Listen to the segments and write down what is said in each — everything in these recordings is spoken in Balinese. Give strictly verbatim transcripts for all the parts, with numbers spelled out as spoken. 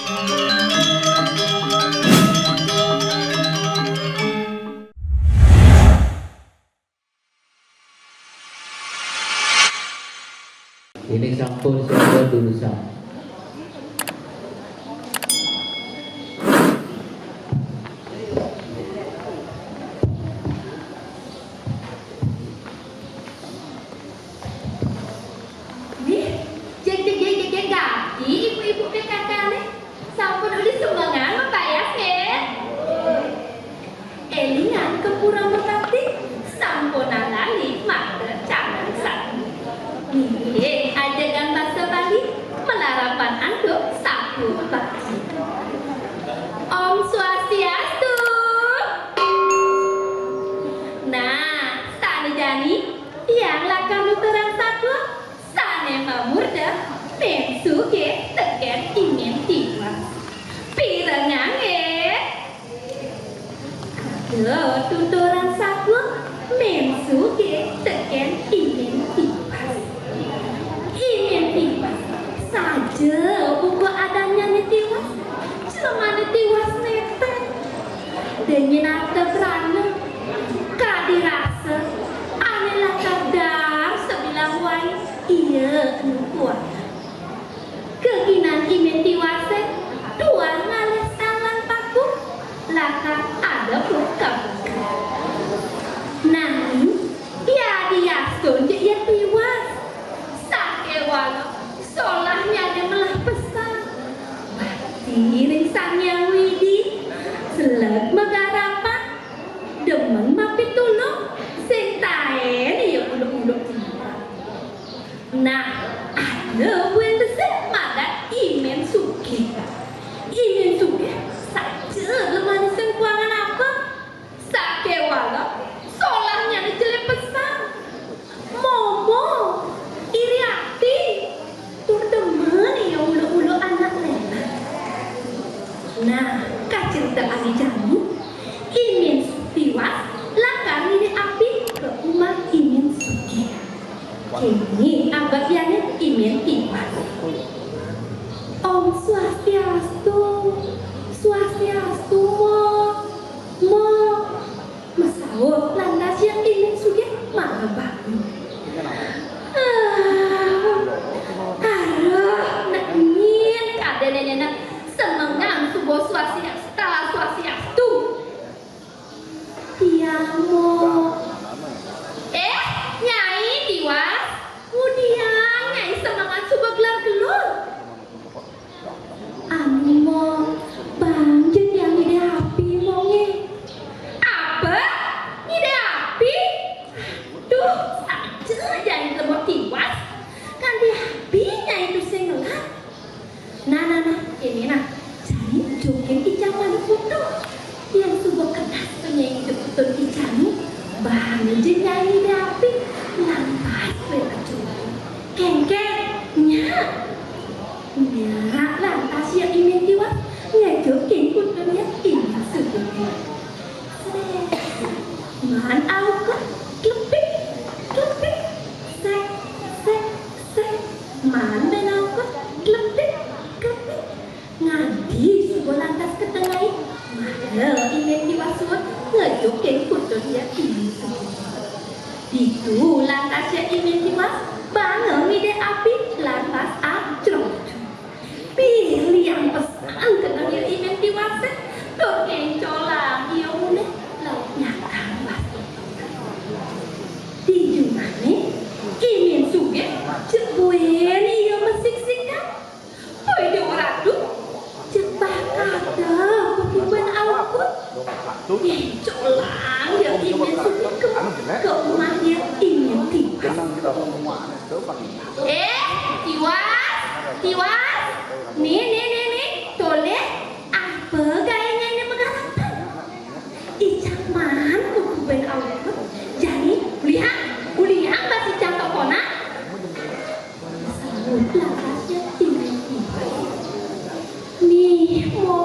Ini sampun sampun dulu sam. Nih, jeng jeng jeng jeng jeng ganti ibu-ibu P K K nih. Sampun uli semengan membayar, he? Elingan kempura merpati, sampunang lali mata canang satu. Nggih, ajengan basa Bali, malarapan antuk saku bakti. Om Swastiastu. Nah, sane jani, tiang lakar nuturang satua, sane mamurda, Min Sugih teken I Min Tiwas. Pirengang, nggih? Aduh, tuturang satua, Min Sugih teken I Min Tiwas. I Min Tiwas, saja buka adannyane Tiwas, jlemane Tiwas neten. Dene arta brana, kadi rasa, ane lakar dar sabilang wai, iya enu kuat. Keginan I Min Tiwase, tuah ngalih sang lan paku, lakar ada pun kabuka. Nanging, ya diastun ja iya Tiwas. Sakewala, solahnyane melah pesan. Bakti ring Sang Hyang Widi, seleg magarapan, demen mapitulung, sing taen iya uluk-uluk timpal. Nah, ada buin besik madan I Min Sugih. I Min Sugih saja lemah sing kuangan apa? Sakewala, solahnyane jelek pesan. Momo, iri ati, tur demen iya uluk-uluk anak lenan. Nah, kacerita ane jani, I Min Tiwas lakar ngidih api ka umah I Min Sugih. Kene abagyane I Min Tiwas. Om Swastiastu, Swastiastu, Mo, Mo. Masaut lantas Hyang I Min Sugih mara bangun. Ah, aduh, nek nyen kadene nyenek semengan suba Swastiastu, Swastiastu. Tiang, Mo. Eh, Nyai Tiwas, ngudiang Nyai semengan suba gelar-gelur? Anu, Mo, bang ja tiang ngidih api, Mo, nggih. Apa? Ngidih api? Duh, saja jani lemu Tiwas. Kanti api Nyai tusing ngelah. Nah, nah, nah, kene nah. Jani jokin icang madu putu. Tiang suba kenas panyaing jeputun icang, bang ja Nyai ngidih api, lantas wé kejut. Kéngkén, nyak. Nyak, lantas ya I Min Tiwas, ngejuk kénkutun ya I Min Sugih. Srét, srét. Maan aukud, klepik, klepik. Sék, sék, sék. Maan bén aukud, klepik, klepik. Ngadi suba lantas ketengai, mara I Min Tiwas suud ngejuk kénkutun ya I Min Sugih. Ditu lantas ya I Min Tiwas, banga ngidih api lantas acrocok. Piliang pesan keneh ya I Min Tiwas, tur ngencolang ia mulih laut nyakang bas. Di jumahne, I Min Sugih, jeg buin ia masiksikan. Oi, Déwa Ratu, jeg bakata kukuban aukud. Ngencolang ya I Min Sugih ka umah ya I Min Tiwas. Eh, Tiwas, Tiwas. Nih, nih, nih, nih. Tolih, apa gaéne magarapan? Icang maan kukuban aukud. Jani, ulihang, ulihang bas icang tokonan. Saut lantas ya I Min Tiwas. Nih, Mo,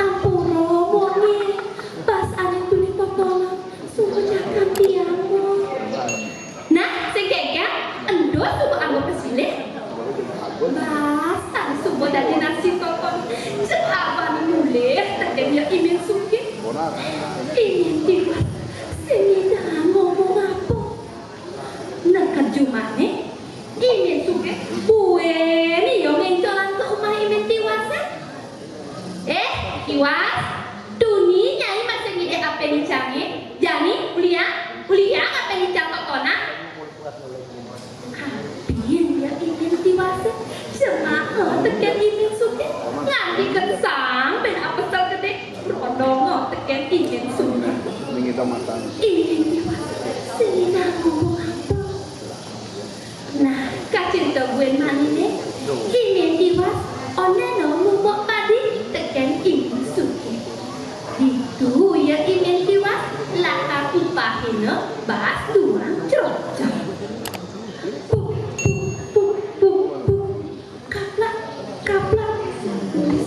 ampura, Mo, nih. Bas ané tuni totonan, suba jakan tiang, Mo. Nah, sing kéngkén, ento suba anggo kasilih. Bas, tan suba dadi nasi totonan. Imin Tiwas sing ngidang ngomong apa? Neked jumahné, Imin Sugih buin ya ngencolang ka umah Imin Tiwas. "Eh, Tiwas, tuni nyai masih ngidih apin icangé? Jani, uliang, uliang apin icang totonan." Apin ya Imin Tiwas, jemaka tekén Imin Sugih, nganti gesang buin apesel gedé, rondong tekén Imin Sugih. Imin Tiwas sing ngidang ngomong apa? Nah, kacinta buin maniné, Imin Tiwas onéna numbuk padi tekén Imin Sugih. Ditu ya Imin Tiwas lakar upahina baas tuang crocong. Puk, puk, puk, puk, puk. Kaplak, kaplak.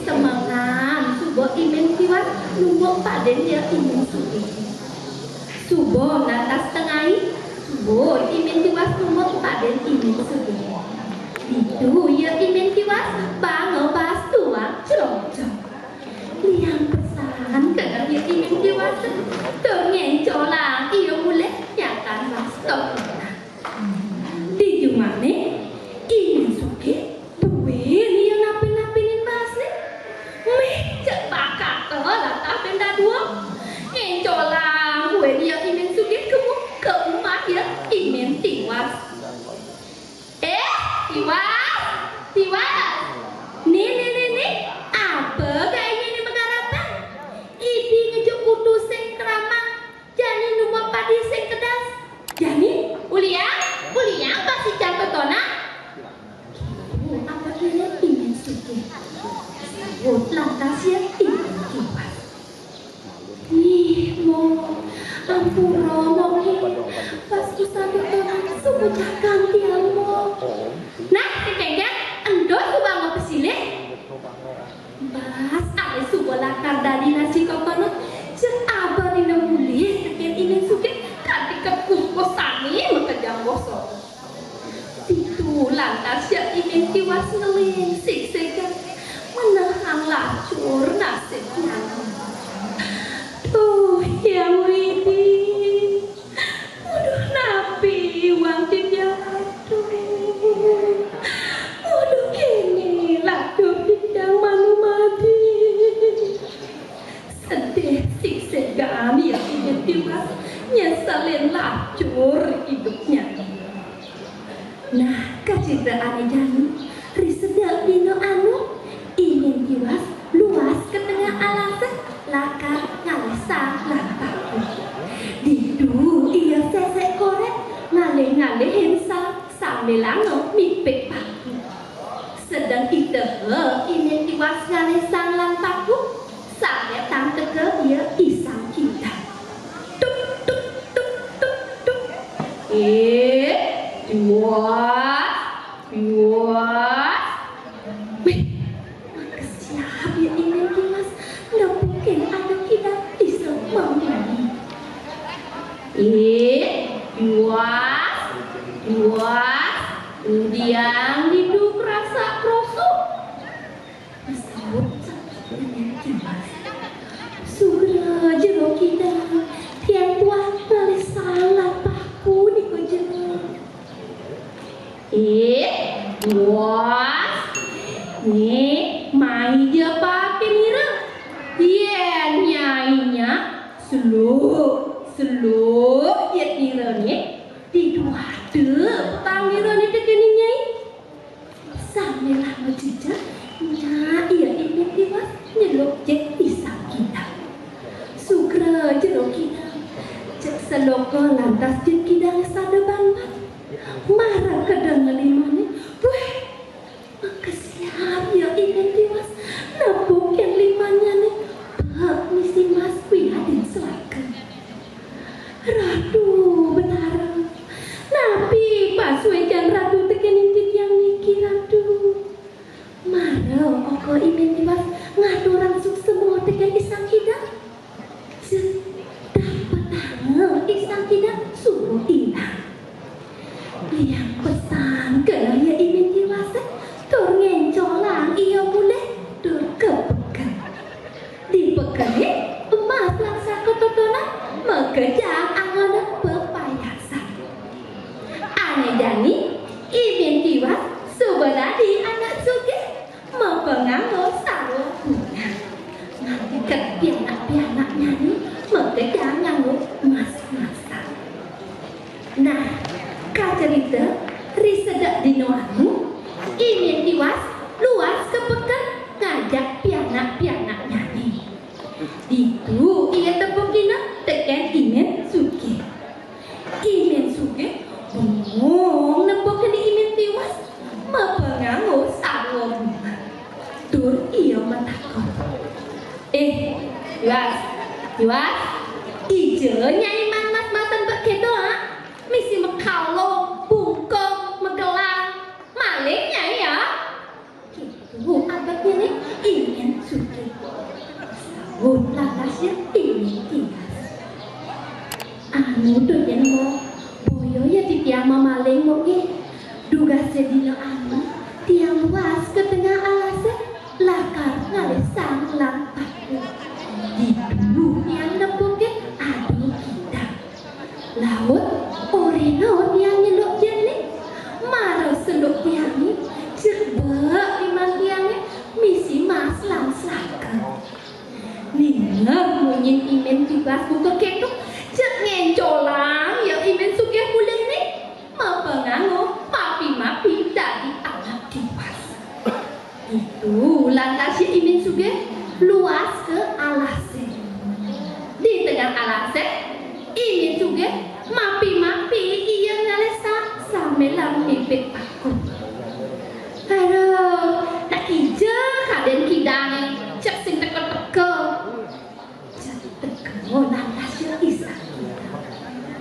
Semengan suba Imin Tiwas numbuk padin ya Imin Sugih. Suba natas tengai, suba Imin Tiwas numbuk padin Imin Sugih. Ditu ya Imin Tiwas banga baas tuang crocong. Liang pesan kedeh ya Imin Tiwas, tur ngencolang ia mulih nyakan baas totonan. Di jumahné, Imin Sugih buin ia napin-napinin baasné. Méh, jeg bakata latah buin dadua. Ngencolang buin ia Imin Sugih kemu ka umah ia Imin Tiwas. "Eh, Tiwas, Tiwas. Né, né, né, né, apa gaé né magarapan? Idi ngejuk kutu sing kramang, jani numbuk padi sing kedas. Jani, uliang, uliang baas icang totonan." Apa kira Imin Sugih? Saut lantas ya Imin Tiwas. "Ih, Mo, ampura, Mo, ih. Baas icang totonan suba cakang tiang, Mo." "Nah, sing kénkén, ento suba mapesilih." Baas ané suba lakar dadi nasi totonan, jeg aba nina mulih tekén Imin Sugih, kanti kakuskus sané makejang basa. Ditu lantas ya Imin Tiwas ngeling sigsigan, menehang lacur nasibnyané. "Duh, Hyang Widhi, aduh, napi iwang titiang, aduh. Aduh, kéné lacur titiang manumadi." Sedih sigsigan ya Imin Tiwas, nyeselin lacur idupnyané. Nah, kacitraané jani, ri sedek dina anu, Imin Tiwas luas ka tengah alasé, lakar ngalih sang lan paku. Ditu ia sesek korek, ngalih-ngalihin sang sambilanga mipik paku. Sedeng iteha Imin Tiwas ngalih sang lan paku, sambil tang teka ia I Sang Kidang. Tuk, tuk, tuk, tuk, tuk. "Eh, Tiwas, Tiwas." Wih, makesiab ya Imin Tiwas, nepukin anak kidang bisa mamani. "Eh, Tiwas, Tiwas, ngudiang ditu krasak-krosok." Masaut Imin Tiwas. "Sugra Jero Kidang, tiang tuah ngalih sang lan paku nika jero." "Eh, Tiwas, né mai ja paké nira. Yén nyai nyak, seluk, seluk ja nira né, ditu ada pepang nira né tekén nyai." Sambilanga jejeh, nyak ia Imin Tiwas nyeluk jeg I Sang Kidang. Sugra Jero Kidang, jeg seluka lantas jeg kidang sada banbat. Mara kedeng limané, wéh, makesiab ia Imin Tiwas, nepukin limannyané, bek misi mas wiadin selaka. "Ratu Betara, napi pasuécan Ratu tekéning titiang niki, Ratu? Mara oka Imin Tiwas ngaturang suksma tekén I Sang Kidang." Jeg, dapetanga I Sang Kidang suba ilang. Liang pesan kedeh ia Imin Tiwasé, tur ngencolang ia mulih tur ka peken. Di pekené, emas lan Iya matakon. "Eh, Tiwas, Tiwas, dija Nyai man mas-masan bek kéto, ha? Misi makalo, bungkung, magelang, maling Nyai, ya?" Kéto abetné né I Mén Sugih. Saut lantas ya I Mén Tiwas. "Anu to yén Mbok, boya ya titiang mamaling Mbok nggih. Dugasé dina anu, tiang luas ka tengah alasé, lakar ngalih sang lan paku. Ditu tiang nepukin ada kidang. Laut, orina tiang nyeluk jén né. Mara seluk tiangé, jeg bek liman tiangé misi mas lan slaka." Ningeh munyin I Mén Tiwas buka kéto, jeg ngéncolang ya I Mén Sugih mulihné, mapanganggo mapi-mapi dadi anak Tiwas. Ditu lantas ya I Mén Sugih luas ka alasé. Di tengah alasé, I Mén Sugih mapi-mapi ia ngalih sa-, sambilang mipit paku. "Aduh, nak dija kadén kidangé, jeg sing teka-teka." Jeg teka lantas ya I Sang Kidang.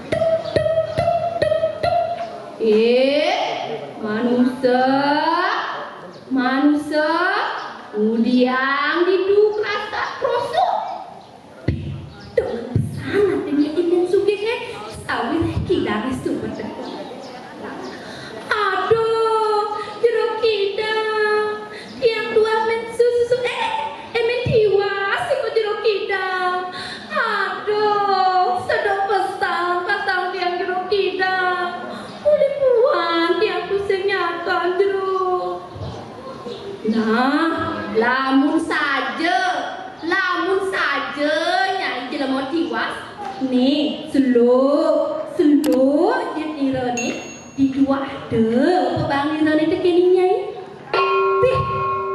Tuk, tuk, tuk, tuk, tuk. "Eh, manusa, manusa, ngudiang ditu krasak-krosok?" Demen pesan atiné I Mén Sugihé, sawiréh kidangé suba teka. "Aduh, Jero Kidang, tiang tuah mén susu, eh, eh, eh, mén Tiwas, siko Jero Kidang. Aduh, seda pesan pasang tiang Jero Kidang. Uli puan tiang tusing nyatan, Jero." Nah, lamun saja, lamun saja Nyai jelema Tiwas, né, seluk, seluk jit nira né, dijuah da pabang nira né tekén Nyai. Pih,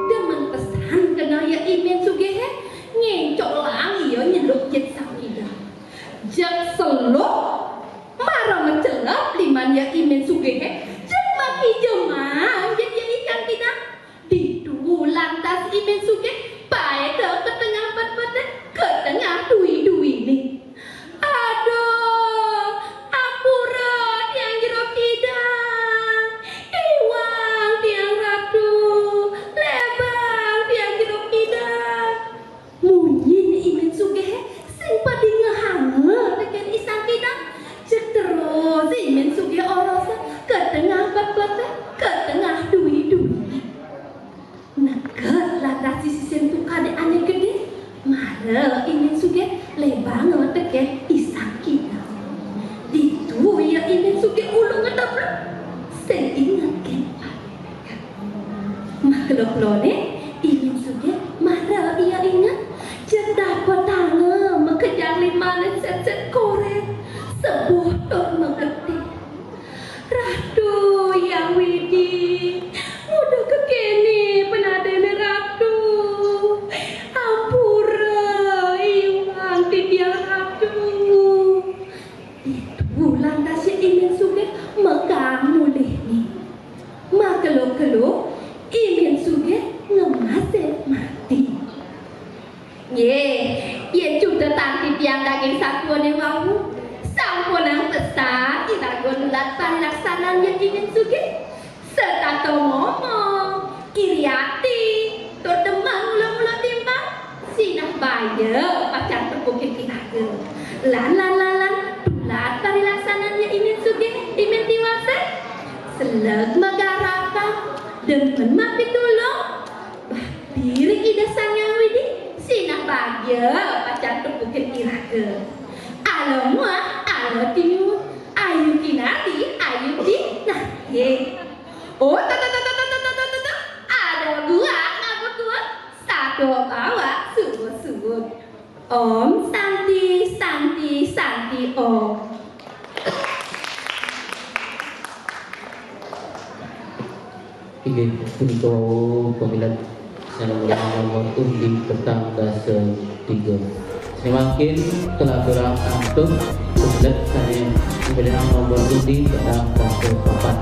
demen pesan kena ya I Mén Sugihé, ngéncolang ia nyeluk jit Sang Kidang. Jeg seluk, mara macelep liman ya I Mén Sugihé, jeg maki jemang jit ya I Sang Kidang. Ditu lantas I Mén Sugih paéda ka tengah betbeté, ka tengah dui-duiné. "Aduh, ampura tiang Jero Kidang. Iwang tiang Ratu, lébang tiang Jero Kidang." Munyin I Mén Sugihé sing padingehanga tekén I Sang Kidang. Jeg terus I Mén Sugih orosa ka tengah betbeté, ka tengah dui-duiné. Neked lantas di sisin tukadé ané gedé, mara I Mén Sugih lébanga tekén I Sang Kidang. Ditu ia I Mén Sugih ulung ngedebluk, sing inget kén Makelo-keloné, I Mén Sugih mara ia inget, jeg dapetanga makejang limané sét-sét korét, sebuh tur magetih. "Ratu Hyang Widhi, ngudiang kéné panadéné Ratu. Ampura iwang titiang Ratu." Ditu lantas ya I Mén Sugih makaang mulihné. Makelo-kelo, I Mén Sugih ngemasin mati. Nggih, yén cutetang titiang daging sakuané wau, sampunang pesan iraga nulat parilaksanan ya I Mén Sugih. Setata momong, iri ati, tur demen ngula-ngula timpal, sinah baya pacang tepukin iraga. Lan, lan, lan, lan, tulat parilaksanan ya I Mén Sugih, I Mén Tiwasé. Seleg magarapan, demen mapitulung. Bakti ring Ida Sang Hyang Widhi, sinah baya pacang tepukin iraga. Ala muah, ala tinuun, ayu kinardi, ayu kinardi. Ada buah ngabekul, satua bawa suud-suud. Om Santi, Santi, Santi Om. Inggih punika pamilet sané muliang nomor undi petang dasa tiga. Sané mangkin kalaturang antuk pamilet sané muliang nomor undi petang dasa papat.